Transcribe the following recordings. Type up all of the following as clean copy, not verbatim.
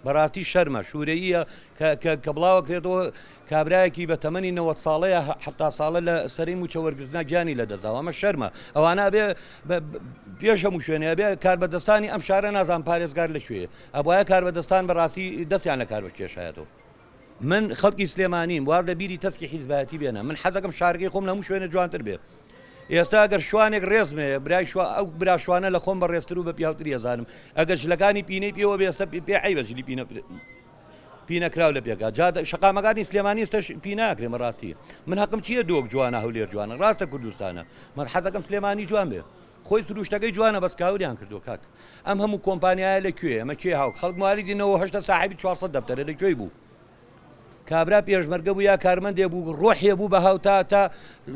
بەڕاستی شەرمە شورەییە کە کە کە بڵاوەکرێتەوە کابرایەکی بە تەمەنی 90 ساڵەیە 70 ساڵە لە سەرەی موچە وەرگرتنا گیانی لەدەستداوە ئەمە شەرمە ئەوانە ئەبێ پێش هەموو شوێنێ ئەبێ کاربەدەستانی ئەم شارە نازان پارێزگار لە کوێیە ئەبوایە کاربەدەستان بەڕاستی دەستیان لە کار بکێشایەتەوە. من خەڵکی سلێمانیم واز لە بیری تەسکی حیزبایەتی بێنە من حەزەکەم شارەکەی خۆم لە هەموو شوێنە جوانتر بێ ئێستا ئەگەر شوانێک ڕێزمێ برای شوە ئەو برا شوانە لە خۆم بە ڕێزتر و بە پیاوتری ئەزانم ئەگەر جلەکانی پینەی پێوە بێ ئێستا پێ عەیبە جلی پینە پینەکراو لە پێکا جا شەقامەکانی سلێمانی ئێستاش پیناکرێ بەڕاستی من هەقم چییە دۆک جوانە هەولێر جوانە ڕاستە کوردستانە من حەزەکەم سلێمانی جوان بێ خۆی سروشتەکەی جوانە بەس کاولیان کردووە کاک ئەم هەموو کۆمپانیایە لە کوێ ئەمە کێ هاو خەڵک موالیدی 98 ساحێبی 400 دەفتەرە لە کوێی بوو کابرا پێشمەرگە بوو یا کارمەندێ بوو ڕۆحێ بوو بە هاوتا تا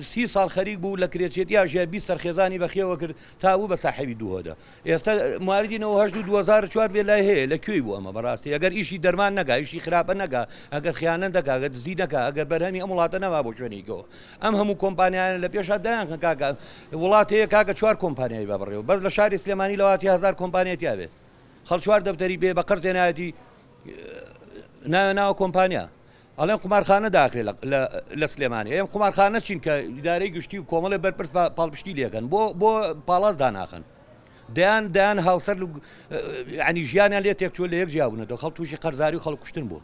سی ساڵ خەریک بوو لە کرێچێتیا ژیا 20 سەر خێزانی بەخێوە کرد تا بوو بە ساحێبی دوو هۆدە ئێستا موالیدی 98 و 2004 وێلای هەیە لە کوێی بوو ئەمە بەڕاستی ئەگەر ئیشی دەرمان نەکا ئیشی خراپە نەکا ئەگەر خیانەت نەکا ئەگەر دزی نەکا ئەگەر بەرهەمی ئەم وڵاتە نەما بۆ شوێنێکەوە ئەم هەموو کۆمپانیایانە لە پێشا دایان خەن کاکە وڵات هەیە کاکە چوار کۆمپانیای بە بەڕێوە بەس لە شاری سلێمانی لەواتی هەزار کۆمپانیای تیا بێ خەڵ چوار دەفتەری پێ بە قەرز هێنایەتی ناوە ناوە کۆمپانیا ئەڵێن قومارخانە داخرێ لە سلێمانی ئەم قومارخانە چین کە ئیدارەی گشتی و کۆمەڵی بەرپرس پاڵپشتی لێکەن بۆ بۆ پاڵاس داناخەن دەیان دەیان هاوسەر ینی ژیانیان لێ تێکچوە لە یەک جیابوونەتەوە خەڵ تووشی قەرزاری و خەڵک کوشتن بوو.